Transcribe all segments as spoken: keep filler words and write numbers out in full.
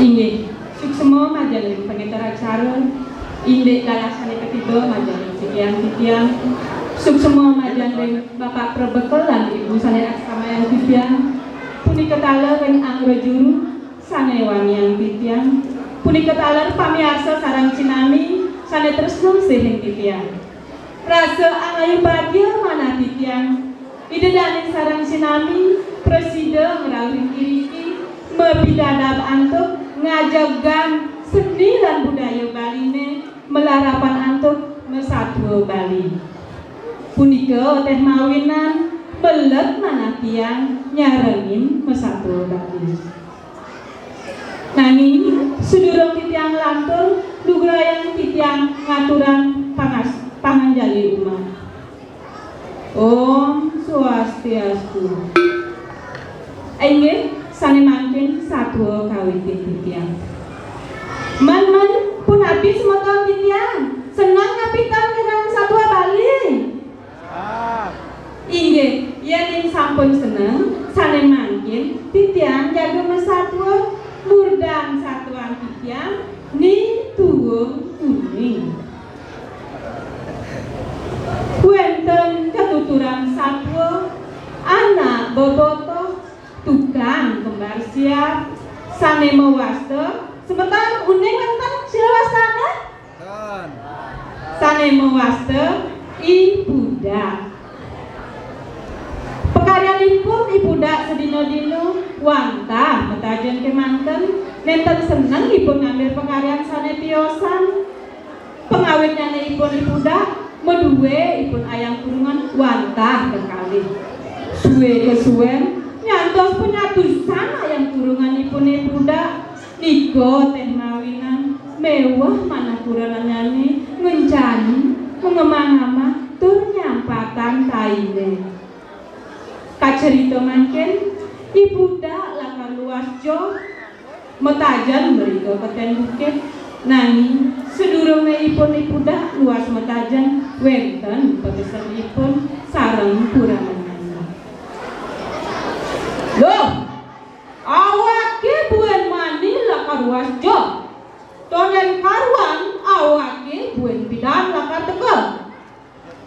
Inggih, suksma majeng ring pangénter acara, indik galah sané katiga majeng ring titiang-titiang. Suksma majeng ring Bapak Prebekel lan Ibu sané astamayang titiang. Punika taler ring angra juru sané wangiang titiang. Punika taler pamiarsa sareng sinami sané tresna sihin titiang. Rasa angayu bagia manah titiang, Ida dané sareng sinami prasida ngrauhin iriki mapidabdab antuk ngajegang seni lan budaya Baliné malarapan antuk masatua Bali. Punika Teh Mawinan melet manah tiang nyarengin masatua Bali. Nanging sadurung titiang lantur, lugrayang titiang ngaturang pangas-, panganjali umat. Om Swastiastu. Inggih, sané mangkin satua kawitin titiang. Men, men, punapi semeton titiang? Seneng napi tan ngirang satua Bali? Inggih, yéning sampun seneng, sané mangkin titiang jaga masatua, murdan satuan titiang Ni Tuung Uning. Wénten katuturan satua, anak bebotoh, tukang kembar siap, sané mawasta, semeton uning wénten silawastana? Sané mawasta I Pudak. Pakaryanipun I Pudak sadina-dina wantah matajen kémanten, nénten seneng ipun ngambil pakaryan sané tiosan. Pangawitnyané ipun I Pudak madué ipun ayam kurungan wantah kekalih. Sué kesuén nyantos panyatusan ayam kurunganipun I Pudak. Nika Teh Mawinan méweh manah kurenannyané ngencani, mangemang-amang tur nyampatang tainé. Kacerita mangkin, I Pudak lakar luas joh matajen mrika ka tén bukit, nanging sadurungé ipun I Pudak luas matajen wénten papesenipun sareng kurenannyané. Duh, awaké buin mani lakar luas joh. Tondén karuan awaké buin pidan lakar teka.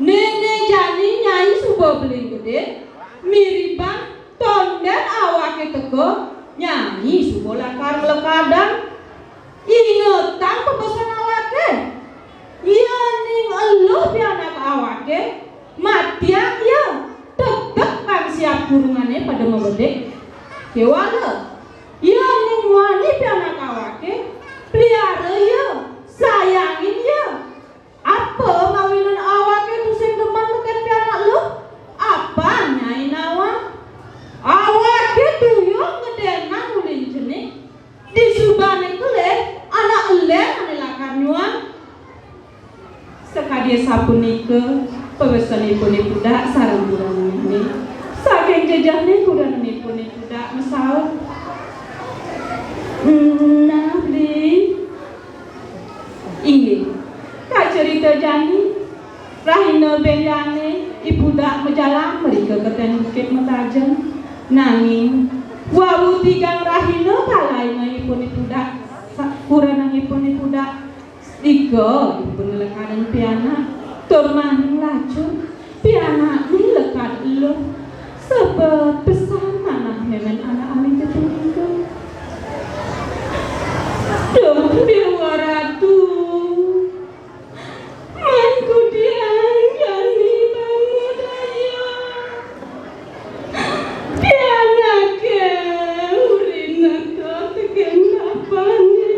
Néné jani Nyai suba beling gedé, miriban tondén awaké teka, Nyai suba lakar nglekadang. Ingetang pepesen awaké. Yéning eluh pianak awaké, matiang ia, tegteg pang siap kurungané pada mabedik. Kéwala, yéning muani pianak awaké, pliara ia, sayangin ia. Apa mawinan awaké tusing demen tekén pianak eluh? Apang Nyai nawang? Awaké tuyuh ngedénang ulin cenik. Disubané kelih anak elén ané lakar nyuang. Sakadi sapunika papesenipun I Pudak sareng kurenannyané. Saking jejehné kurenanipun I Pudak masaut, "Nah, Bli." Inggih. Kacerita jani, rahina bénjané I Pudak majalan mrika ka tén bukit matajen. Nanging wau tigang rahina kalaina ipun I Pudak, sa-, kurenanipun I Pudak, nika ipun nglekadang pianak tur maning lacur. Pianakné lekad eluh, sebet pesan manah mémén anak alit punika. Duh, Déwa Ratu, man kudiang jani bangun daya. Pianaké uri neked tekén bapané.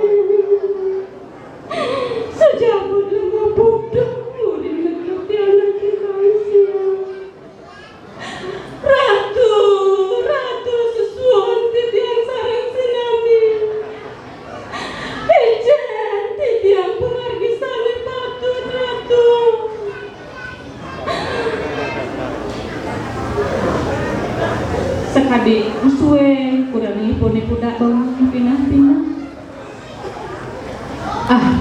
Sejabut lemah buduh uri neked pianaké bangsa. Ratu, Ratu, sesuunan titiang sareng sinami. Icén titiang pamargi sané patut, Ratu. Sakadi sué kurenanipun I Pudak bangun pinah-pinah. Ah,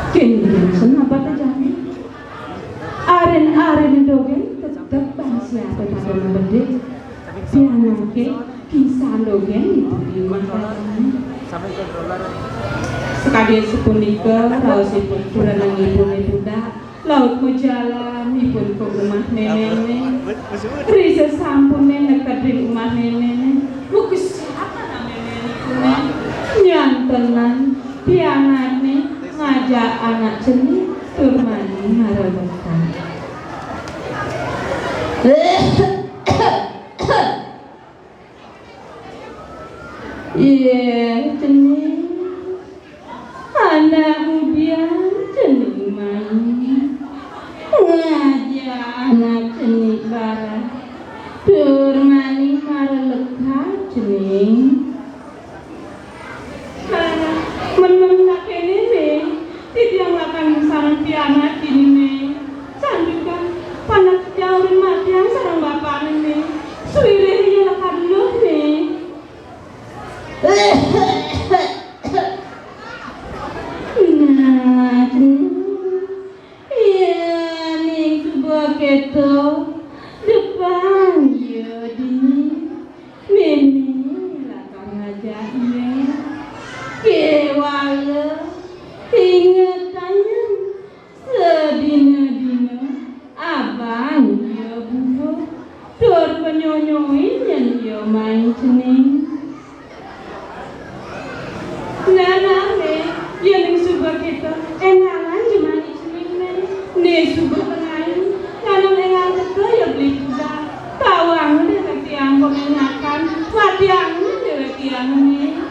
kéné sen apa té jani? Arin-arin dogén tetep bangsa apa pada mabedik. Pianaké kisan dogén itu di rumah tanggané. Sakadi sapunika raosipun kurenangipun I Pudak, laut majalan ipun ka umah méméné. Risasampuné neked ring umah méméné, makesiab anak méméné. Nyantenan pianakné ngajak anak cening tur mani marelekar. Yéh, cening. Anak ngudiang cening mani. Ngajak anak cening barak. Tur mani marelekar cening. Nah, meneng nak kéné, Mé. Titiang lakar sareng pianak dini, Mé. Santukan, panak titiang uling matiang sareng bapané, Mé. Suwiré ia lakar luh, Mé. Nah, yéning suba kéto, depang ia dini, mémé lakar ngajak ia. Kéwala, ingetang, sadina-dina, abang ia bubuh, tur panyonyoin yén ia main cening. Nah, nah, Mé, yéning suba kéto, énggalan jumani cening, Mé. Né suba kengahin, nganan énggal teka ia beli Pudak. Tawang déwék tiang pamenyakan, watiang déwék tiang, Mé.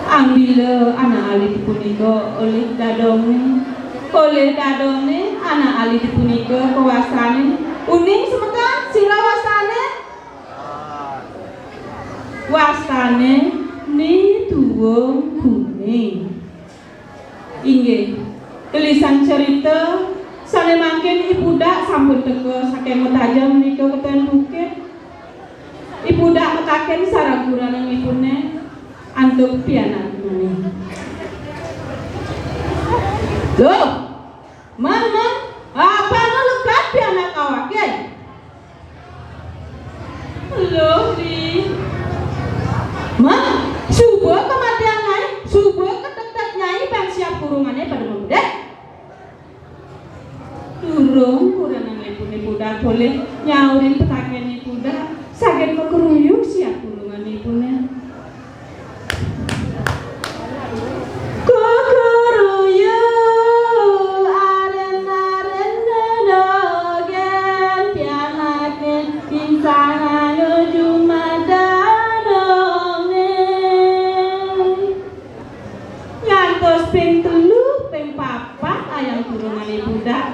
Anggila anak alit punika olih dadongné. Olih dadongné anak alit punika kawastanin. Uning semeton, sira wastané? Wastané Ni Tuwung Kuning. Inggih, tulisan cerita sané mangkin I Pudak sampun teka saking Metajam nika ka Ten Bukit. I Pudak mataken sareng kurenangipuné antuk pianakné. Loh, Mang, Mang, apanga lekad pianak awaké? Loh, Li. Mang, suba kamatiang nyai, suba katetet nyai, pang siap kurungané pada mabedek. Durung kurenangipun I Pudak polih nyaurin petaken I Pudak, saget makruyuk siap kurunganipuné. Kukruyuk aren-aren dogén pianaké, pingsangan nuju madadongné. Ngantos ping telu, ping papat ayang kurungan I Pudak.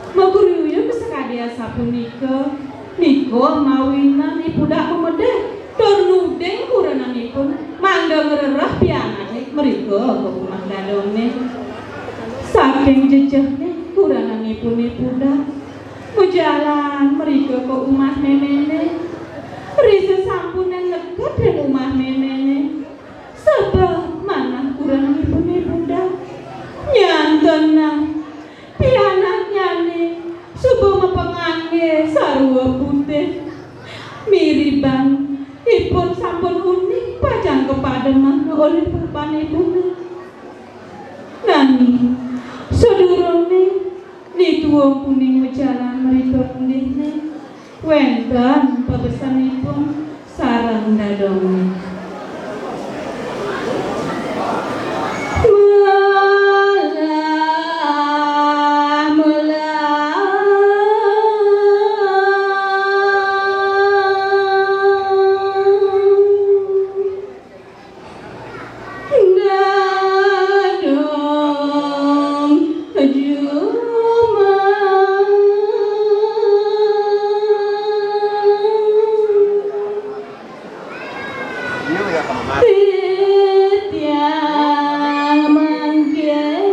Makruyuk sakadi asapunika, nika mawinan I Pudak mamedek tur nuding kurenanipun mangda ngrereh pianaké mrika ka umah dadongné. Saking jejehné kurenanipun I Pudak, majalan mrika ka umah méméné. Risasampuné neked ring umah méméné, sebeng manah kurenanipun I Pudak. Nyantenang pianaknyané suba mapanganggé sarwa putih. Miriban ipun sampun uning pacang kapademang olih bapanipuné. Nanging sadurungé Ni Tuwung Kuning majalan mrika, inggih, wénten pabesenipun sareng dadongné. Melah, melah. Dadong Jumah. Titiang mangkin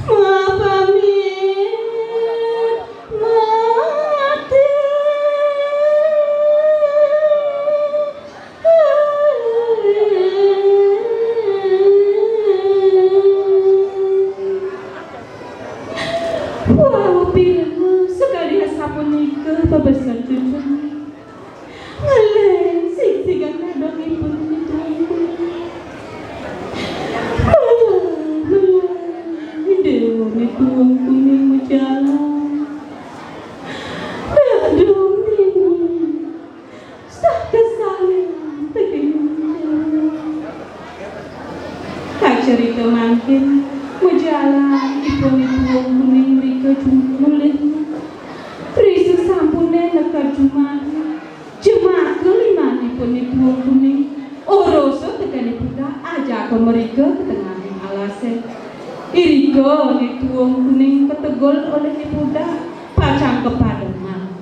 mapamit mati. Wau, pireng sakadi asapunika pabesen cucung. Majalan ipun Ni Tuung Kuning mrika ju-, mulih. Ri sesampune neked jumah, jemaka limanipun Ni Tuung Kuning, orosa teken Ni Pudak ajaka mrika ka tengahing alase. Irika Ni Tuung Kuning kategul olih Ni Pudak, pacang kapademan.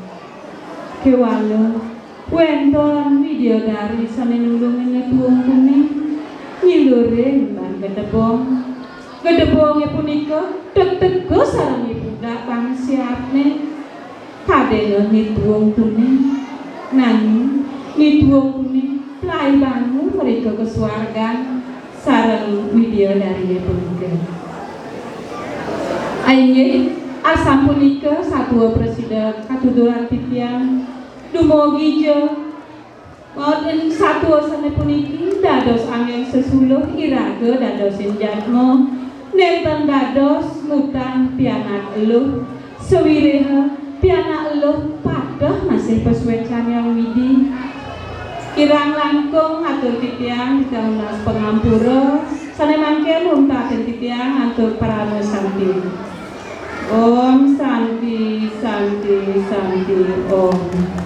Kewala, wenten widyadari sane nulungin Ni Tuung Kuning, nyilurin ban gedebong. Gedebonge punika teka-teka sareng Ni Pudak pangsiatne. Kadena Ni Tuung Kuning. Nanging Ni Tuung Kuning plaibangun mrika ka suargan sareng widyadari punika. Inggih, asapunika satua prasida katuturan titiang. Dumugi ja, mauten satua sane puniki dados anggeng sesuluh iraga dadosin jadma, nenten dados mutang pianak eluh, sawireha pianak eluh pateh masih pasuecan Hyang Widi. Kirang langkung atur titiang titiang nunas pangampura, sane mangkin untatin titiang antuk parama santi. Om Santi, Santi, Santi, Om.